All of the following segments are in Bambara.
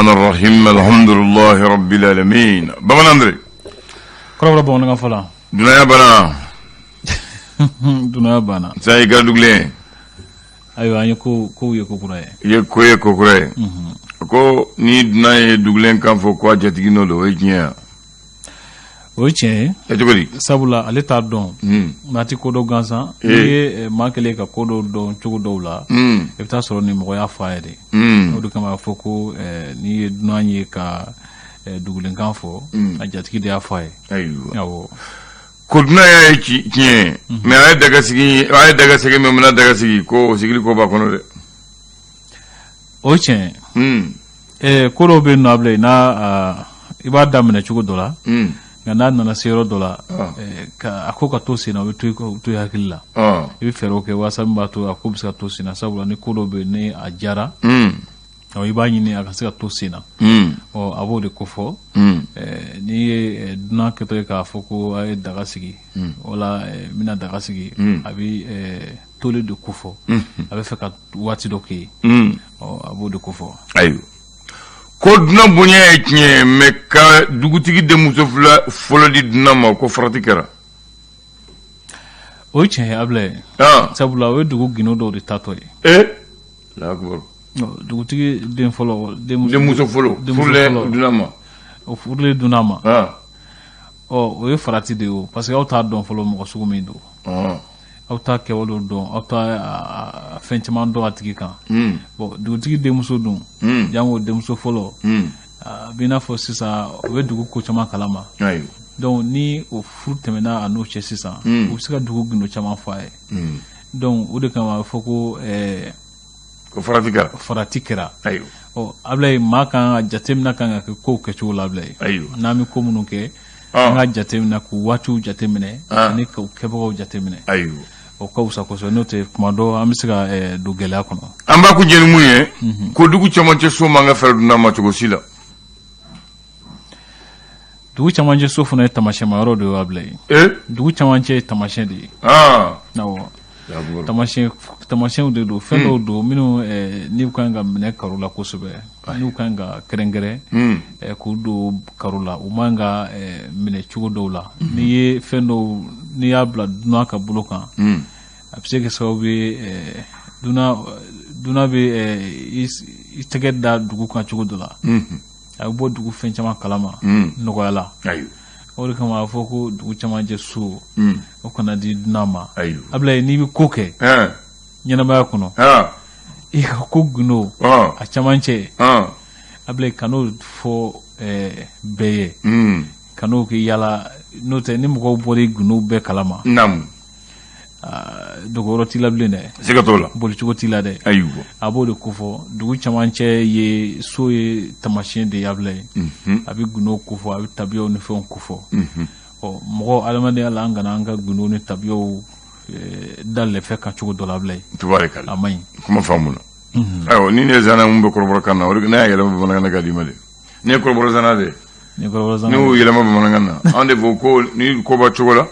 الرحمن الرحيم الحمد لله رب العالمين bamanan Andre Kɔrɔbɔrɔ bamanankan fɔla. Dunanya banna. Dunanya banna. Sisan i kɛra dugulen. Ayiwa, an ye ko kow ye ko kura ye. I ye ko ye ko kura ye. Ko ni dunan ye dugulen kan fɔ ko a jatigi nɔ don, o ye tiɲɛ ye wa? O ye tiɲɛ ye. Ɛ, cogo di? Sabula ale t'a dɔn. Maa tɛ ko dɔ gansan. N'i ye maa kɛlen ka ko dɔw dɔn cogo dɔw la, i bɛ taa sɔrɔ ni mɔgɔ y'a fɔ a ye de. O de kama a fɔ ko n'i ye dunan ye ka dugulenkan fɔ, a jatigi de y'a fɔ a ye. Ayiwa. Awɔ. Ko dunan y'a ye tiɲɛ ye, mais a ye daga sigi, a ye daga sigi, mais munna daga sigi ko o sigili ko b'a kɔnɔ dɛ. O ye tiɲɛ ye. Ko dɔw bɛ yen nɔ, Abilayi, n'a i b'a daminɛ cogo dɔ la, nka n'a nana se yɔrɔ dɔ la, ka a ko ka to sen na, o bɛ to i hakili la. I bɛ fɛɛrɛw kɛ walasa min b'a to a ko bɛ se ka to sen na, sabula ni ko dɔ bɛ yen, ni a diyara, i b'a ɲini a ka se ka to sen na. Ɔ, a b'o de kofɔ. N'i ye dunan kɛtɔ ye k'a fɔ ko a ye daga sigi, wala n bɛna daga sigi, a bɛ toli de kofɔ. A bɛ fɛ ka waati dɔ kɛ yen. Ɔ, a b'o de kofɔ. Ayiwa, ko dunan bonya ye tiɲɛ ye, mais ka dugutigi denmuso fila fɔlɔ di dunan ma, ko farati kɛra. O ye tiɲɛ ye, Abilayi, sabula o ye dugu gindo dɔw de tatɔ ye. Ee, Allahu. Dugutigi den fɔlɔ. Denmuso fɔlɔ furulen dunan ma. O furulen dunan ma. Ɔ, o ye farati de ye o, parce que aw t'a dɔn fɔlɔ mɔgɔ sugu min don. Aw t'a kɛwalew dɔn, aw t'a fɛn caman dɔn a tigi kan. Bon, dugutigi denmuso dun, jango denmuso fɔlɔ, a b'i n'a fɔ sisan o bɛ dugu ko caman kalama. Donc ni o furu tɛmɛna a n'o cɛ sisan, u bɛ se ka dugu gindo caman fɔ a ye. Donc o de kama a bɛ fɔ ko ko farati kɛra. Farati kɛra. Ayiwa. Ɔ, Abilayi, maa kan ka jateminɛ kan ka kɛ kow kɛcogo la, Abilayi. N'an bɛ ko minnu kɛ, an ka jateminɛ k'u waatiw jateminɛ ani k'u kɛbagaw jateminɛ. O ka fisa kosɛbɛ, n'o tɛ tuma dɔ an bɛ se ka don gɛlɛya kɔnɔ. An b'a kuncɛ ni mun ye? Ko dugu camancɛ so man ka fɛrɛ dunan ma cogo si la. Dugu camancɛ so fana ye taamasiyɛnma yɔrɔ de ye, Abilayi. Dugu camancɛ ye taamasiyɛn de ye. Awɔ, taamasiyɛnw de don, fɛn dɔw don minnu n'u kan ka minɛ karo la kosɛbɛ, n'u kan ka kɛrɛnkɛrɛn k'u don karo la. U man ka minɛ cogo dɔw la. N'i ye fɛn dɔw, n'i y'a bila dunan ka bolo kan, a bɛ se kɛ sababu ye dunan bɛ i tɛgɛ da dugu kan cogo dɔ la, a bɛ bɔ dugu fɛn caman kalama nɔgɔya la. O de kama a fɔ ko dugu camancɛ so, o kana di dunan ma. Abilayi, n'i bɛ ko kɛ ɲɛnamaya kɔnɔ, i ka ko gundo a camancɛ, Abilayi, kan'o fɔ bɛɛ ye, kan'o kɛ yala, n'o tɛ ni mɔgɔw bɔra i gundo bɛɛ kalama, dogoyɔrɔ t'i la bilen dɛ. Siga t'o la. Bolicogo t'i la dɛ. A b'o de kofɔ. Dugu camancɛ ye so ye taamasiyɛn de ye, Abilayi. A bɛ gundo kofɔ, a bɛ tabiyaw ni fɛnw kofɔ. Ɔ, mɔgɔ adamadenya la, an kana an ka gundo ni tabiyaw da lɛfɛ kan cogo dɔ la, Abilayi. Tubaarikala. A man ɲi. Kuma faamuna. Ayiwa, ni ne ye zana mun bɛ kɔrɔbɔrɔkan na, o de ne y'a yɛlɛma bamanankan na k'a d'i ma de. Ne ye kɔrɔbɔrɔ zana de ye. Ni kɔrɔbɔrɔ zana. Ne y'o yɛlɛma bamanankan na. An de fɔ ko ni ko b'a cogo la,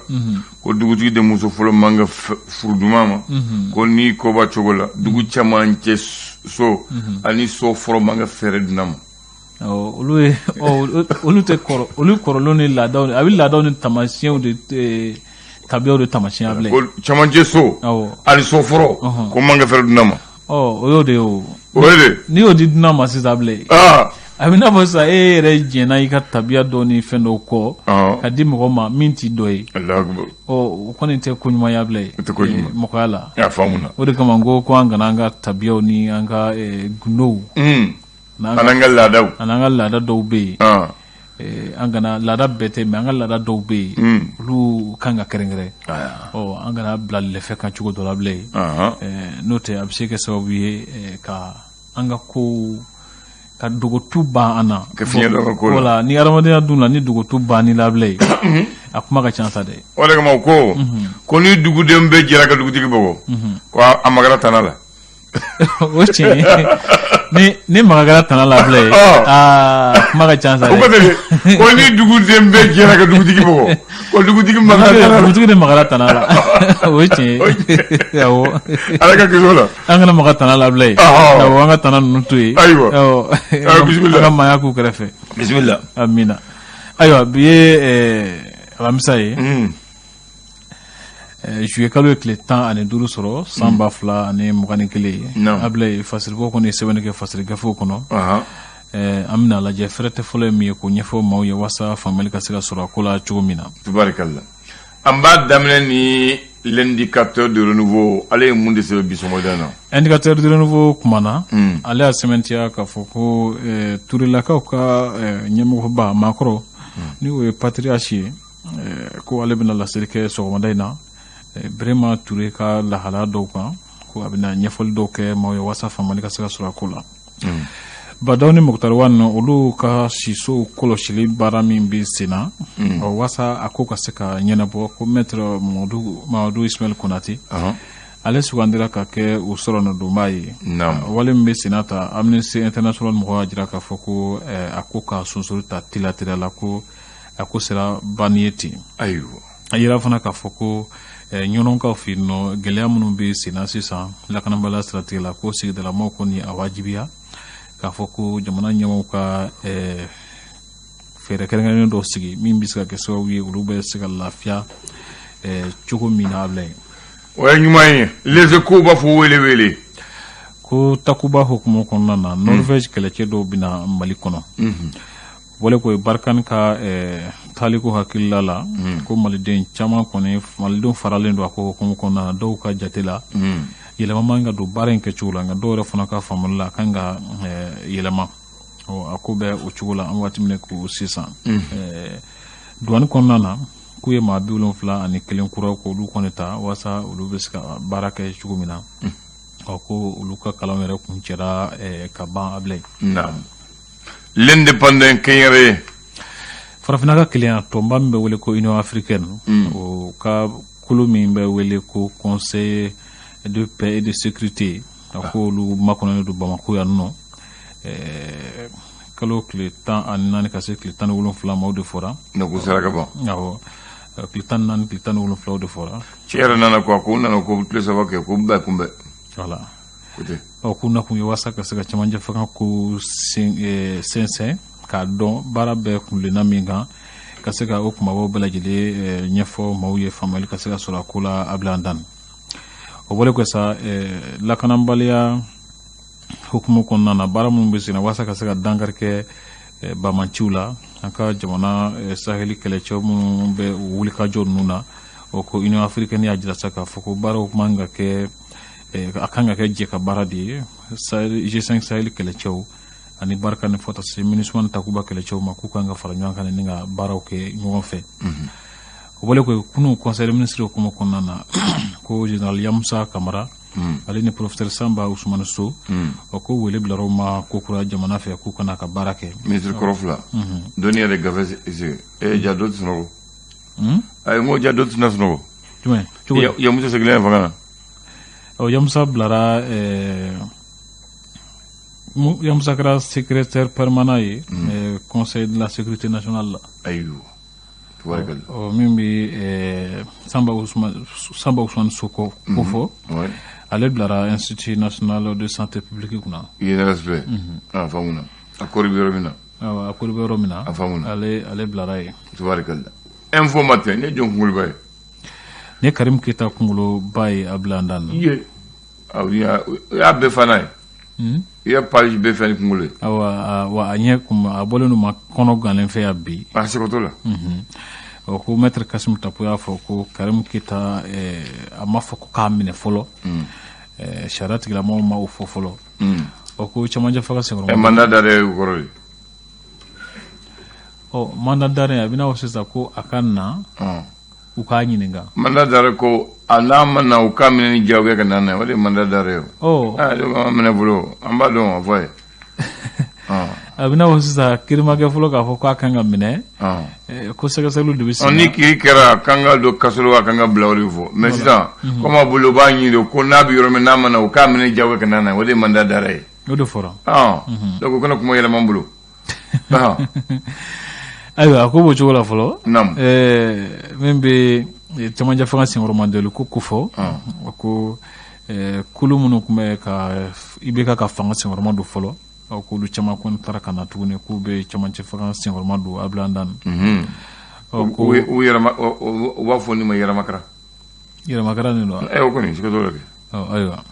ko dugutigi denmuso fɔlɔ man ka furu duman ma. Ko ni ko b'a cogo la, dugu camancɛ so ani so fɔlɔ man ka fɛrɛ dunan ma. Olu ye, olu tɛ kɔrɔ, olu kɔrɔlenw ni laadaw, a bɛ laadaw ni taamasiyɛnw de, tabiyaw de taamasiyɛn, Abilayi. Ko camancɛ so ani so fɔlɔ ko man ka fɛrɛ dunan ma. Ɔ, o y'o de ye o. O ye de. N'i y'o di dunan ma sisan, Abilayi, a bɛ n'a fɔ sisan e yɛrɛ jɛnna i ka tabiya dɔ ni fɛn dɔw kɔ ka di mɔgɔ ma min t'i dɔ ye. Ɔ, o kɔni tɛ ko ɲuman ye, Abilayi. O tɛ ko ɲuman. Mɔgɔya la. A faamuna. O de kama n ko an kana an ka tabiyaw ni an ka gundow An'an ka laadaw. An'an ka laada dɔw bɛ yen, an kana, laada bɛɛ tɛ, mais an ka laada dɔw bɛ yen, olu kan ka kɛrɛnkɛrɛn. Ɔ, an kana bila lɛfɛ kan cogo dɔ la, bilen, n'o tɛ a bɛ se kɛ sababu ye ka an ka ko ka dogotu ban an na. Ka fiɲɛ dɔ ka ko la. Wala ni adamadenya dun la, ni dogotu ban la, bilen, a kuma ka ca sa dɛ. O de kama ko ni duguden bɛɛ jɛra ka dugutigi bugɔ, ko a magara tana la. O tiɲɛ ye. Ni maga kɛra tana la bilen, aa, kuma ka ca sa. O ko ten ko ni duguden bɛɛ jɛra ka dugutigi bugɔ, ko dugutigi magara tana la. Dugutigi de magara tana la, o ye tiɲɛ ye, awɔ. Ala ka kisi o la. An kana maga tana la bilen. Awɔ, an ka tana ninnu to yen. Ayiwa. Awɔ. Ayiwa, bisimila. An ka maaya k'u kɛrɛfɛ. Bisimila. Amina. Ayiwa, bi ye alamisa ye. Juillet kalo ye tile 15 sɔrɔ san 2021. Abilaye, fasiriko kɔni ye sɛbɛnni kɛ fasiri gafew kɔnɔ. An bɛna lajɛ fɛrɛtɛ fɔlɔ ye min ye k'o ɲɛfɔ maaw ye walasa faamuyali ka se ka sɔrɔ a ko la cogo min na. Tubarikalla, an b'a daminɛ ni L'Indicateur de Renouveau. Ale ye mun de sɛbɛn bi sɔgɔmada in na? Indicateur de Renouveau kumana, ale y'a sɛmɛntiya k'a fɔ ko Turelakaw ka ɲɛmɔgɔba maakɔrɔ, ni o ye patriarche ye, ko ale bɛna laseli kɛ sɔgɔmada in na Birema Ture ka lahalaya dɔw kan, ko a bɛna ɲɛfɔli dɔw kɛ maaw ye walasa faamuyali ka se ka sɔrɔ a ko la. Badaw ni Moctar Ouane, olu ka sisow kɔlɔsili baara min bɛ sen na, ɔ, walasa a ko ka se ka ɲɛnabɔ, ko maître Mamadu Ismaël Konate, ale sugandira ka kɛ u sɔrɔnɔdonbaa ye. Wale min bɛ senna ta, Amnesty International mɔgɔw y'a jira k'a fɔ ko a ko ka sonsori ta teliya teliya la, ko a ko sera banni ye ten. A yira fana k'a fɔ ko ɲɔnɔnkaw fɛ yen nɔ, gɛlɛya minnu bɛ senna sisan lakanabaliya siratigɛ la, ko sigidalamaw kɔni a wajibiya k'a fɔ ko jamana ɲɛmaaw ka fɛɛrɛ kɛrɛnkɛrɛnnen dɔw sigi min bɛ se ka kɛ sababu ye olu bɛ se ka lafiya cogo min na, Abilaye. O ye ɲuman ye. Les Échos b'a fɔ wele wele. Ko Takuba hukumu kɔnɔna na, Norvège kɛlɛcɛ dɔw bɛna Mali kɔnɔ. Wale ko ye Barkhane ka taliko hakilila la, ko maliden caman kɔni, malidenw faralen don a ko hukumu kɔnɔna na. Dɔw ka jate la, yɛlɛma man ka don baara in kɛcogo la, nka dɔw yɛrɛ fana ka faamuyali la, a kan ka yɛlɛma. A ko bɛ o cogo la an waati min ko sisan. Douane kɔnɔna na, k'u ye maa 71 kura k'olu kɔni ta walasa olu bɛ se ka baara kɛ cogo min na. Ɔ, ko olu ka kalan yɛrɛ kun cɛra ka ban, Abilaye. Naam, L'Indépendant kɛnyɛrɛ. Farafinna ka kelenya tɔnba min bɛ wele ko Union africaine, o ka kulu min bɛ wele ko Conseil de paix et de sécurité, a ko olu makɔnɔnen don Bamako yan nɔ kalo tile 14 ka se tile 17 ma, o de fɔra. Ne ko sera ka ban. Awɔ, tile 14, tile 17, o de fɔra. Cɛ yɛrɛ nana ko a ko u nana ko tile 3 kɛ ko bɛɛ kunbɛn. Voilà. Ko ten. Ɔ, k'u nakun ye walasa ka se ka cɛmancɛ fanga ko sɛnsɛn k'a dɔn baara bɛɛ kunlenna min kan, ka se ka o kumabaw bɛɛ lajɛlen ɲɛfɔ maaw ye, faamuyali ka se ka sɔrɔ a ko la. Abilaye Dan, o bɔlen kɔ sa, lakanabaliya hukumu kɔnɔna na, baara minnu bɛ senna walasa ka se ka dankari kɛ bamanciw la an ka jamana saheli, kɛlɛcɛw minnu bɛ wulikajɔ ninnu na, o ko Union africaine y'a jira sa k'a fɔ ko baaraw man ka kɛ, a kan ka kɛ jɛ ka baara de ye, G5 Sahel kɛlɛcɛw ani Barkhane ni fo ka se MINUSMA ni Takuba kɛlɛcɛw ma, k'u kan ka fara ɲɔgɔn kan ni ka baaraw kɛ ɲɔgɔn fɛ. O bɔlen kɔ, kunun conseil des ministres hukumu kɔnɔna na, ko général Yamusa Kamara, ale ni professeur Samba Ousmane So, o ko wele bilara u ma ko kura jamana fɛ k'u kana ka baara kɛ. Ministre kɔrɔ fila, dɔnni yɛrɛ gafe sigi e ja dɔ tɛ sunɔgɔ. Ayi, n ko ja dɔ tɛna sunɔgɔ. Jumɛn cogo? Yamusa seginnen fanga na. Ɔ, Yamusa bilara, Yamusa kɛra secrétaire permanent ye Conseil de la sécurité nationale la. Ayiwa, tubarikalla. Ɔ, min bɛ Samba Ousmane So ko fɔ, ale bilara Institut national de santé publique kunna. INSP, a faamuna, a kɔri bɛ yɔrɔ min na. Awɔ, a kɔri bɛ yɔrɔ min na. A faamuna. Ale bilara yen. Tubarikalla. Info Matin, ne jɔn kunkoloba ye? Ne Karim Keyita kunkoloba ye, Abilaye Dan. Ye aw y'a bɛɛ fa n'a ye. I ye page bɛɛ fɛn ni kunkolo ye. Awa, wa a ɲɛ kun a bɔlen don ma kɔnɔ gannen fɛ yan bi. A sɛgɛtɔ la. O ko maître Kassim Tapo y'a fɔ ko Karim Keyita, a ma fɔ ko k'a minɛ fɔlɔ, sariya tigilamɔgɔw ma o fɔ fɔlɔ. O ko cɛmancɛ fanga senkɔrɔ. Mandat d'arrêt y'o kɔrɔ de. Ɔ, mandat d'arrêt, a bɛ n'a fɔ sisan ko a ka na u k'a ɲininka. Mandat d'arrêt ko a n'a ma na, u k'a minɛ ni diyagoya ka na n'a ye, o de ye mandat d'arrêt ye. O. Aa, donc an ma minɛ fɔlɔ, an b'a dɔn a fɔ a ye. A bɛ n'a fɔ sisan kiiri ma kɛ fɔlɔ k'a fɔ k'a kan ka minɛ, ko sɛgɛsɛgɛliw de bɛ sen. Ni kiiri kɛra, kan ka don kaso la, a kan ka bila, o de fɔ. Mais sisan, comme a bolo, u b'a ɲini ko n'a bɛ yɔrɔ min, n'a ma na, u k'a minɛ diyagoya ka na n'a ye, o de ye mandat d'arrêt ye. O de fɔra. Donc o kana kuma yɛlɛma n bolo. Ayiwa, a ko b'o cogo la fɔlɔ. Min bɛ cɛmancɛ fanga senkɔrɔmadonli ko kofɔ, ko kulu minnu tun bɛ ka IBK ka fanga senkɔrɔma don fɔlɔ, k'olu caman kɔni taara ka na tuguni k'u bɛ cɛmancɛ fanga senkɔrɔma don Abdoulaye Dane. U b'a fɔ nin ma yɛrɛmakara. Yɛrɛmakara nin don. O kɔni siga t'o la kɛ. Ayiwa,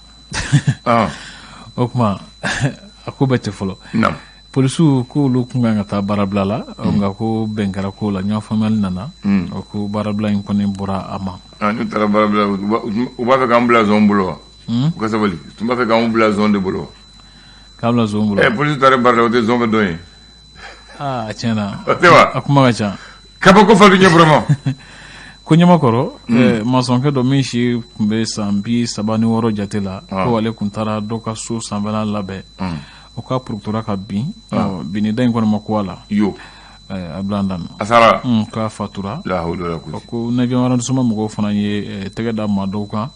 o tuma a ko bɛɛ tɛ fɔlɔ. Polisiw k'olu tun kan ka taa baarabila la, nka ko bɛn kɛra ko la, ɲɔgɔn faamuyali nana, ko baarabila in kɔni bɔra a ma. N'u taara baarabila, u b'a fɛ k'an bila zon bolo wa? U ka sabali, u tun b'a fɛ k'an bila zon de bolo wa? K'an bila zon bolo. Polisi taara baara la, o tɛ zon bɛ dɔn ye. Aa, tiɲɛ na. O tɛ wa? A kuma ka ca. Kabako fa ɲɛ vraiment. Ko ɲamakɔrɔ masɔnkɛ dɔ min si tun bɛ san 36 jate la, ko ale tun taara dɔ ka so sanfɛla labɛn, o ka porokotora ka bin, binida in kɔni ma ko a la. Yo. Abdoulaye Dane. A sara. K'a fatura. La hawla. Ko neuvième arrondissement mɔgɔw fana ye tɛgɛ da maa dɔw kan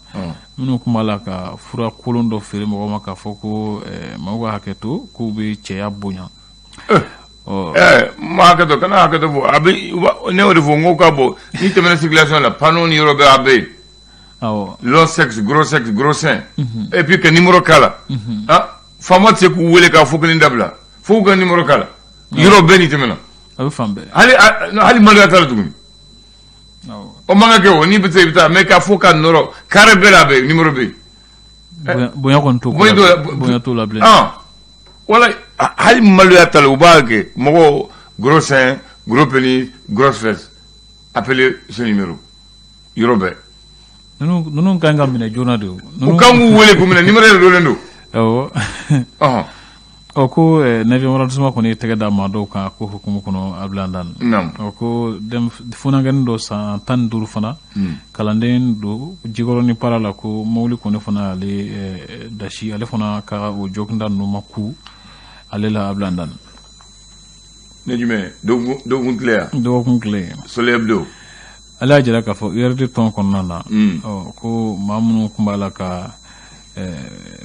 minnu tun b'a la ka fura kolon dɔ feere mɔgɔw ma, k'a fɔ ko maaw ka hakɛ to, k'u bɛ cɛya bonya. Ma hakɛ to, kana hakɛ to fɔ a bɛ. Ne y'o de fɔ n ko ka bɔ n'i tɛmɛna circulation la, panneau ni yɔrɔ bɛɛ a bɛ yen. Long sexe, gros sexe, gros sein, et puis ka numéro k'a la. Ah, faama tɛ se k'u wele k'a fɔ ko nin dabila, fo k'u ka numéro k'a la yɔrɔ bɛɛ n'i tɛmɛna. A bɛ fan bɛɛ. Hali maloya t'a la tuguni. O man ka kɛ o, n'i bɛ se i bɛ taa, mais k'a fɔ ka nɔrɔ carré bɛɛ la, a bɛ numéro bɛ yen. Bonya kɔni t'o bonya t'o la bilen. Wala hali maloya t'a la, u b'a kɛ mɔgɔw gros sein, gros pénis, grosse fesse, appelez ce numéro yɔrɔ bɛɛ. Ninnu kan ka minɛ joona de. U kan k'u wele k'u minɛ, numéro yɛrɛ donnen don. Awɔ. Ɔ, ko neuvième arrondissement kɔni ye tɛgɛ da maa dɔw kan ko hukumu kɔnɔ, Abdoulaye Dane. Ɔ, ko funankɛnin dɔ san 15 fana, kalanden don Jikɔrɔni para la, ko mobili kɔni fana ale dasi, ale fana ka o joginda ninnu ma ku ale la, Abdoulaye Dane. Ne jumɛn, dɔgɔkun tile ya? Dɔgɔkun tile. Soleil Hebdo. Ale y'a jira k'a fɔ URD tɔn kɔnɔna na, ɔ, ko maa minnu tun b'a la ka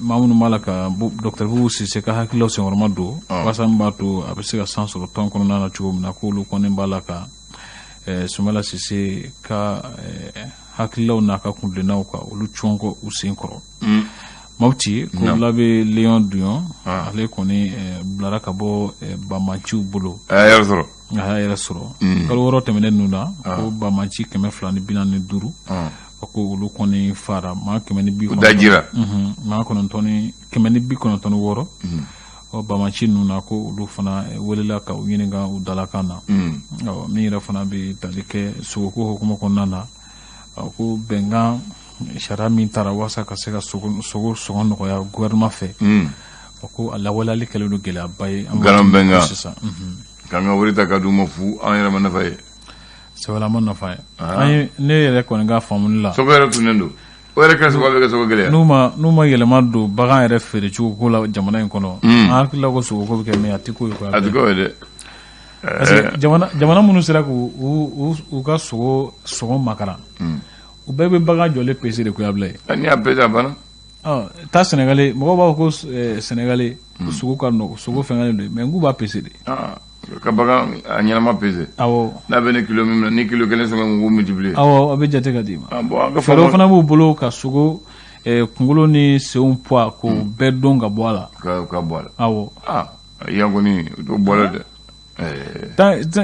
maa minnu b'a la ka docteur Boubou Cissé ka hakililaw senkɔrɔma don walasa min b'a to a bɛ se ka san sɔrɔ tɔn kɔnɔna na cogo min na, k'olu kɔni b'a la ka Soumaïla Cissé ka hakililaw n'a ka kuntilennaw ka olu cɔnkɔ u sen kɔrɔ. Mopti, ko l'abbé Léon Douyon, ale kɔni bilara ka bɔ banbaanciw bolo. A y'a yɛrɛ sɔrɔ. A y'a yɛrɛ sɔrɔ kalo 6 tɛmɛnen ninnu na, ko banbaanci 245, ko olu kɔni fara maa kɛmɛ ni bi dajira. Maa kɔnɔntɔn ni 196, ɔ, banbaanci ninnu na, ko olu fana welela ka u ɲininka u dalakan na. Ɔ, min yɛrɛ fana bɛ tali kɛ sogoko hukumu kɔnɔna na, ko bɛnkan sariya min taara walasa ka se ka sogo sɔngɔ nɔgɔya gouvernement fɛ, ko a lawaleyali kɛlen don gɛlɛyaba ye. Nkalon bɛnkan. Sisan. K'an ka wari ta ka d'u ma fu, an yɛrɛ ma nafa ye. Sɛbɛla ma nafa ye. An ye ne yɛrɛ kɔni ka faamuli la. Sogo yɛrɛ tunnen don, o yɛrɛ kɛra sababu bɛ ka sogo gɛlɛya. N'u ma yɛlɛma don bagan yɛrɛ feere cogo ko la jamana in kɔnɔ, an hakili la ko sogoko bɛ kɛ, mais a tɛ ko ye. A tɛ ko ye dɛ. Parce que jamana minnu sera k'u u ka sogo sɔngɔ makaran, u bɛɛ bɛ bagan jɔlen pese de koya bila ye. N'i y'a pese, a banna. Taa Sɛnɛgali, mɔgɔw b'a fɔ ko Sɛnɛgali sogo ka nɔgɔ, sogo fɛngɛlen don, mais n k'u b'a pese de. Ka bagan a ɲɛnama pese. Awɔ. N'a bɛ ni kilo min na, ni kilo kelen sɔngɔ, k'u multiplier. Awɔ, a bɛ jate ka d'i ma. Bon, an ka fɛɛrɛw fana b'u bolo ka sogo kunkolo ni senw poids k'o bɛɛ dɔn ka bɔ a la. Ka bɔ a la. Awɔ. Aa, yan kɔni o t'o bɔ la dɛ.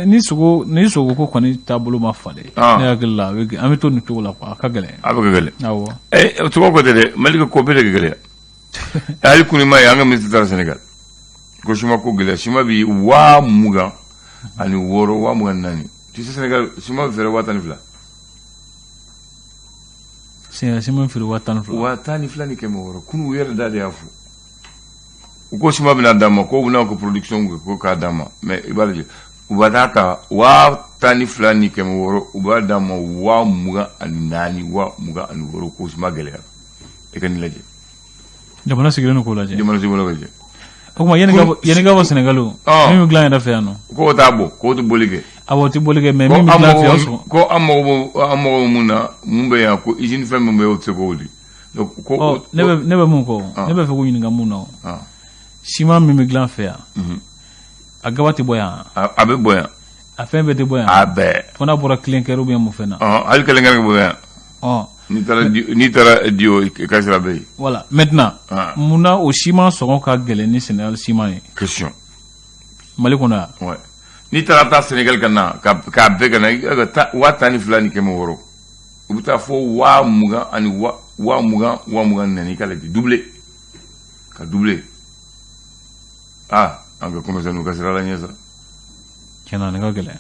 Ni sogo ko kɔni taabolo ma falen, ne hakili la an bɛ to nin cogo la quoi, a ka gɛlɛn. A bɛ ka gɛlɛn. Awɔ. O tɔgɔ ko tɛ dɛ, Mali ka ko bɛɛ de ka gɛlɛya. Hali kunun ma ye, an ka ministre taara Sénégal ko suma ko gɛlɛya, suma bi 26,000, 24,000. Tu sais, Sénégal suma bɛ feere 12,000. Sénégal suma feere 12,000. 12,600. Kunun u yɛrɛ da de y'a fɔ. U ko suma bɛna d'an ma, ko bɛna ko production kɛ ko k'a d'an ma, mais i b'a lajɛ, u b'a taa ta 12,600, u b'a d'an ma 24,000, 26,000, ko suma gɛlɛyara. I ka nin lajɛ. Jamana sigilen don k'o lajɛ. Jamana sigilen don k'o lajɛ. O tuma yanni ka bɔ Sénégal, min bɛ dilan yɛrɛ fɛ yan nɔ. K'o t'a bɔ, k'o tɛ boli kɛ. Awɔ, o tɛ boli kɛ, mais min bɛ dilan fɛ yan sɔrɔ. Ko an mago bɛ mun na, mun bɛ yan, ko usine fɛn min bɛ yen, o tɛ se k'o di. Donc ko Ne bɛ mun kɔ, ne bɛ fɛ k'u ɲininka mun na o. Siman min bɛ dilan fɛ yan, a gaba tɛ bɔ yan? A bɛ bɔ yan. A fɛn bɛɛ tɛ bɔ yan? A bɛɛ. Fo n'a bɔra clinker ou bien mun fɛn na? Hali clinker bɛ bɔ yan. N'i taara Dio, i ka sira bɛ yen. Voilà, maintenant, munna o siman sɔngɔ ka gɛlɛn ni Sénégal siman ye? Question. Mali kɔnɔ yan. Ouais, n'i taara taa Sénégal ka na k'a bɛɛ ka na, i ka taa 12,600, u bɛ taa fo 20,000 ani 20,000, 24,000. I ka lajɛ, doublé ka doublé. Ah, an ka commerçant ka sira la ɲɛ sa. Tiɲɛna, nin ka gɛlɛn.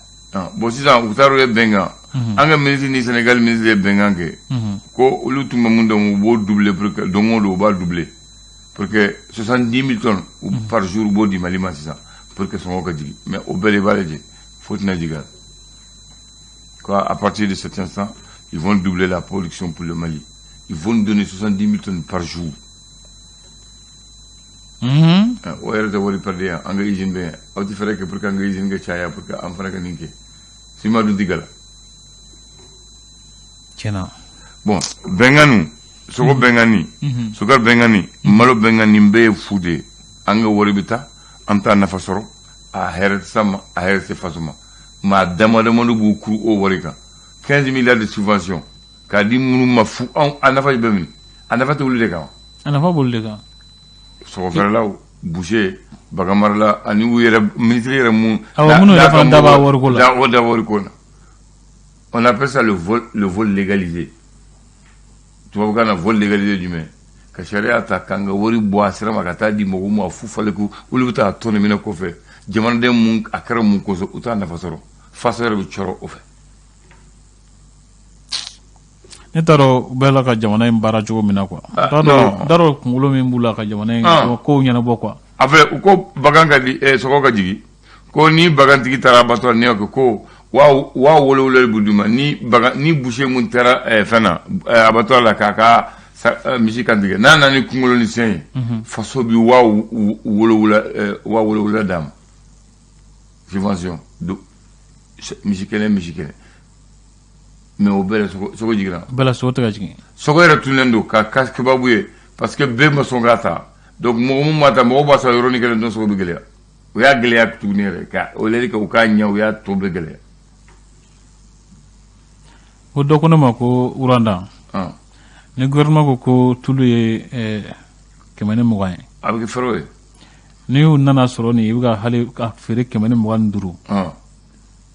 Bon, sisan u taara o ye bɛnkan, an ka ministre ni Sénégal ministre ye bɛnkan kɛ ko olu tun bɛ mun dɔn, u b'o doubler pour que don o don u b'a doubler pour que 70 000 tonnes par jour u b'o di Mali ma sisan pour que sɔngɔ ka jigin. Mais o bɛɛ de b'a lajɛ, fo tɛna jigin a la quoi. À partir de cet instant, ils vont doubler la production pour le Mali, ils vont nous donner 70 000 tonnes par jour. O yɛrɛ tɛ wari perdre yan. An ka usine bɛ yan, aw tɛ fɛɛrɛ kɛ pour que an ka usine ka caya, pour que an fana ka nin kɛ. Siman dun tɛ gala. Tiɲɛna. Bon, bɛnkanni, sogo bɛnkanni, sukari bɛnkanni, malo bɛnkanni, nin bɛɛ ye fu de ye. An ka wari bɛ taa, an t'a nafa sɔrɔ, a hɛrɛ tɛ s'an ma, a hɛrɛ tɛ faso ma. Maa dama damani b'u kuru o wari kan. 15 milliards de subvention k'a di minnu ma fu, anw a nafa bɛ min? A nafa tɛ olu de kan. A nafa b'olu de kan. Sɔgɔfɛrɛlaw, boucher, baganmarala ani u yɛrɛ ministre yɛrɛ mun. Awɔ, minnu yɛrɛ fana da b'a wariko la. Da o da wariko la. On appelle ça le vol, le vol légalisé. Tubabukan na, vol légalisé jumɛn? Ka sariya ta k'an ka wari bɔ a sira ma ka taa di mɔgɔw ma fu falen ko olu bɛ taa tɔnɔ minɛ kɔfɛ. Jamanaden mun a kɛra mun kosɔn, u t'a nafa sɔrɔ, faso yɛrɛ bɛ cɔrɔ o fɛ. Ne t'a dɔn u bɛ la ka jamana in baara cogo min na quoi. N t'a dɔn, n t'a dɔn kunkolo min b'u la ka jamana in kow ɲɛnabɔ quoi. A fɛ u ko bagan ka di, sɔgɔ ka jigin, ko ni bagantigi taara abattoir, n'i y'o kɛ ko 7,000 bɛ d'u ma. Ni bagan ni boucher mun taara fɛn na, abattoir la, k'a ka misi kantigɛ, n'a nana ni kunkolo ni sen ye, faso bi 7,000, 7,000 d'a ma subvention do, misi kelen, misi kelen. Mais o bɛɛ la, sogo jiginna. Bɛɛ la, sogo tɛ ka jigin. Sogo yɛrɛ tunnen don ka ka kebabu ye parce que bɛɛ ma sɔn k'a ta. Donc mɔgɔ mun b'a ta, mɔgɔ b'a sɔrɔ yɔrɔnin kelen dɔrɔn, sogo bɛ gɛlɛya. O y'a gɛlɛya tuguni yɛrɛ ka o lɛri kɛ u k'a ɲɛ, o y'a tɔ bɛɛ gɛlɛya. Ko dɔ ko ne ma ko Rwanda, ni gouvernement ko ko tulu ye 120 ye, a bɛ kɛ fɛrɛ ye. N'i y'u nana sɔrɔ nin i bɛ ka hali ka feere 125,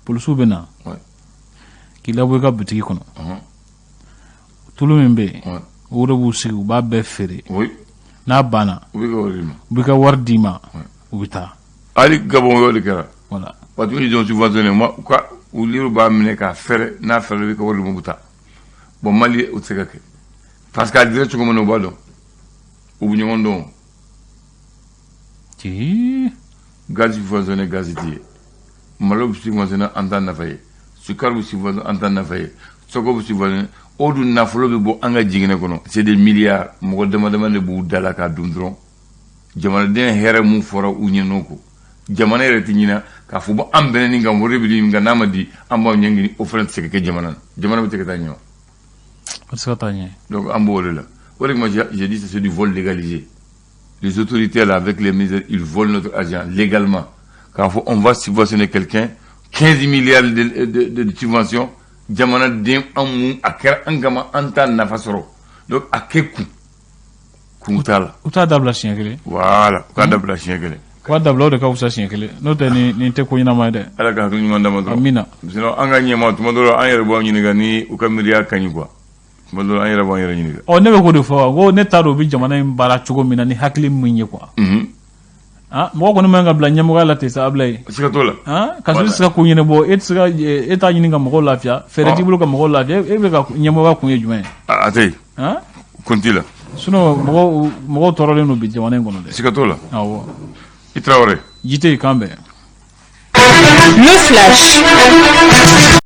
polisiw bɛ na k'i labɔ i ka bitigi kɔnɔ. Tulu min bɛ yen, o de b'u sigi, u b'a bɛɛ feere. N'a banna, u bɛ ka wari d'i ma. U bɛ ka wari d'i ma, u bɛ taa. Hali Gabon o de kɛra. Voilà. Waati min ils ont subventionné ma, u ka u liru b'a minɛ k'a fɛrɛ, n'a fɛrɛ, u bɛ ka wari d'u ma, u bɛ taa. Bon, Mali o tɛ se ka kɛ parce que a dira cogo min na, u b'a dɔn, u bɛ ɲɔgɔn dɔn. Ci. Gaz subventionné, gaz tɛ ye. Malo bɛ subventionné, an t'a nafa ye. Sukari bɛ subventionné, an t'a nafa ye. Sɔgɔ bɛ subventionné, o dun nafolo bɛ bɔ an ka jiginɛ kɔnɔ, c'est des milliards. Mɔgɔ dama dama de b'u da la k'a dun dɔrɔn. Jamanaden hɛrɛ mun fɔra u ɲɛn'o kɔ, jamana yɛrɛ tɛ ɲinɛ k'a fɔ bon, an bɛnna nin kan, wari bɛ di nka n'a ma di, an b'aw ɲɛngiri. O fana tɛ se ka kɛ jamana na, jamana bɛ se ka taa ɲɛ wa? O tɛ se ka taa ɲɛ. Donc an b'o de la, o de kama j'ai dit, c'est du vol légalisé. Les autorités là, avec les ministères, ils volent notre argent légalement. K'a fɔ on va subventionner quelqu'un, 15 milliards de subventions, jamanaden an mun a kɛra an kama, an t'a nafa sɔrɔ. Donc a kɛ kun kun t'a la. U t'a dabila siɲɛ kelen. Voilà, u k'a dabila siɲɛ kelen. U k'a dabila, o de ka fisa siɲɛ kelen, n'o tɛ nin tɛ ko ɲɛnama ye dɛ. Ala ka hakili ɲuman d'an ma dɔrɔn. Amina. Sinon an ka ɲɛmaa, tuma dɔ la an yɛrɛ b'an ɲininka ni u ka miiriya ka ɲi quoi. Tuma dɔ la an yɛrɛ b'an yɛrɛ ɲininka. Ɔ, ne bɛ k'o de fɔ ko ne t'a dɔn u bɛ jamana in baara cogo min na ni hakili min ye quoi. Ah, mɔgɔ kɔni man ka bila ɲɛmɔgɔya la ten sa, Abulayi. Siga t'o la. Ah, ka sɔrɔ i tɛ se ka ko ɲɛnabɔ, e tɛ se ka, e t'a ɲini ka mɔgɔw lafiya, fɛɛrɛ t'i bolo ka mɔgɔw lafiya, e bɛ ka ɲɛmɔgɔya kun ye jumɛn ye? A tɛ yen. Ah? Kun t'i la. Sinon mɔgɔw tɔɔrɔlen don bi jamana in kɔnɔ dɛ. Siga t'o la. Awɔ. I Tarawele. Ji tɛ yen, kan bɛn. Le flash.